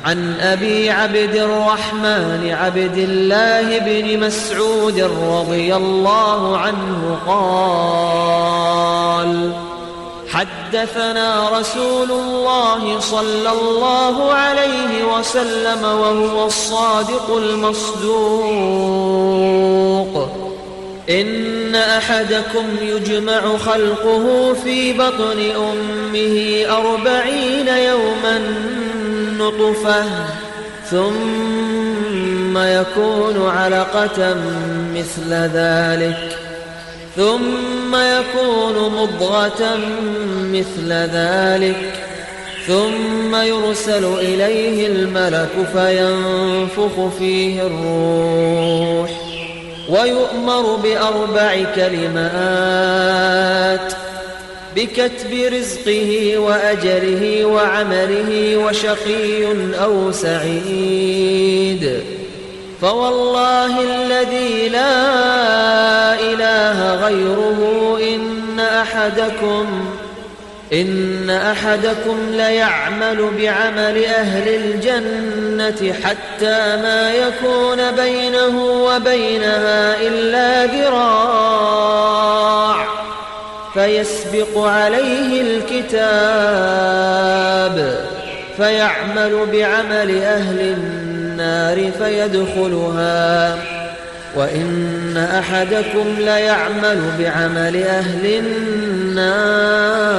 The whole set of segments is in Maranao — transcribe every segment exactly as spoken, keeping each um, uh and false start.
عن أبي عبد الرحمن عبد الله بن مسعود رضي الله عنه قال: حدثنا رسول الله صلى الله عليه وسلم وهو الصادق المصدوق: إن أحدكم يجمع خلقه في بطن أمه أربعين يوما نطفة، ثم يكون علقة مثل ذلك، ثم يكون مضغة مثل ذلك، ثم يرسل إليه الملك فينفخ فيه الروح، ويؤمر بأربع كلمات: بكتب رزقه وأجله وعمله وشقي أو سعيد. فوالله الذي لا إله غيره إن أحدكم، إن أحدكم ليعمل بعمل أهل الجنة حتى ما يكون بينه وبينها إلا ذراع، فيسبق عليه الكتاب فيعمل بعمل أهل النار فيدخلها، وإن أحدكم ليعمل بعمل أهل النار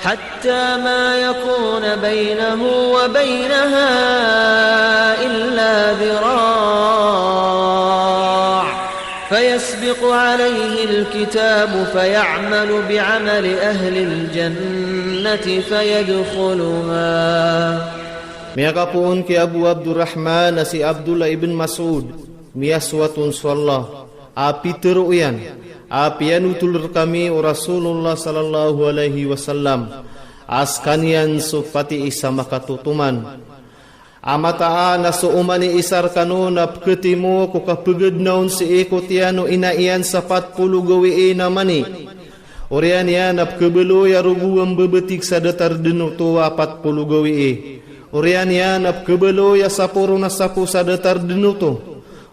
حتى ما يكون بينه وبينها إلا ذراع، فيسبق عليه الكتاب فيعمل بعمل أهل الجنة فيدخلها. Miyakapoon ki Abu Abdurrahman a si Abdullah ibn Mas'ud, miyasoat on so Allah, a pitharo iyan a piyanotol rkami o Rasulullah sallallahu alaihi wasallam a skaniyan so patii sa makatotoman a mataan a so oman i isa rkano na pkhatimo ko kapgadna on sii ko tiyan o ina iyan sa pat polo gawii na mani. Oriyan iyan a pkhabaloy a rogo a mbabatig sa datar dn oto a pat polo gawii. Oriyan iyan a pkhabaloy a sapo ron a sapo sa datar dn oto.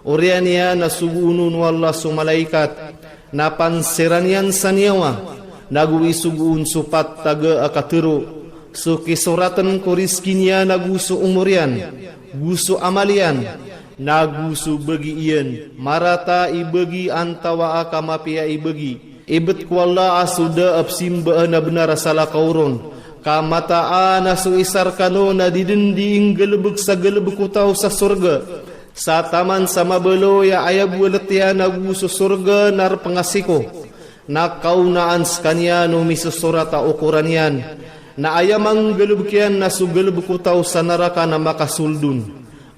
Oriyan iyan a sogoon on o Allah so malaikat na pansiran iyan sa niyawa, nago isogo on so pat taga a katharo so kisoratn ko rizki niyan ago so omor iyan, go so amal iyan, nago so bagi iyan, marata i bagi antawa a kamapiya i bagi. Ibt ko Allah a so da a pzimbaan a bnar a salakaw ron, ka mataan a so isa rkano na di dn dii nggalbk sa galbk o taw sa sorga sa taman sa mabaloy a aya bo a lt iyan ago so sorga na rpngasiko. Na kaonaan skaniyan o misosorat a okoran iyan, na aya manggalbk iyan na so galbk o taw sa naraka na makasold on.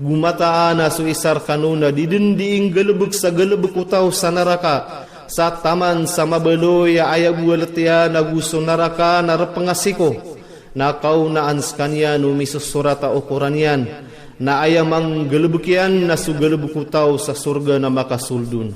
Go mataan a so isa rkano na di dn dii nggalbk sa galbk o taw sa naraka sa taman sa mabaloy a aya bo a lt iyan ago so naraka na rpngasiko. Na kaonaan skaniyan o misosorat a okoran iyan, na aya manggalbk iyan na so galbk o taw sa sorga na makasold on.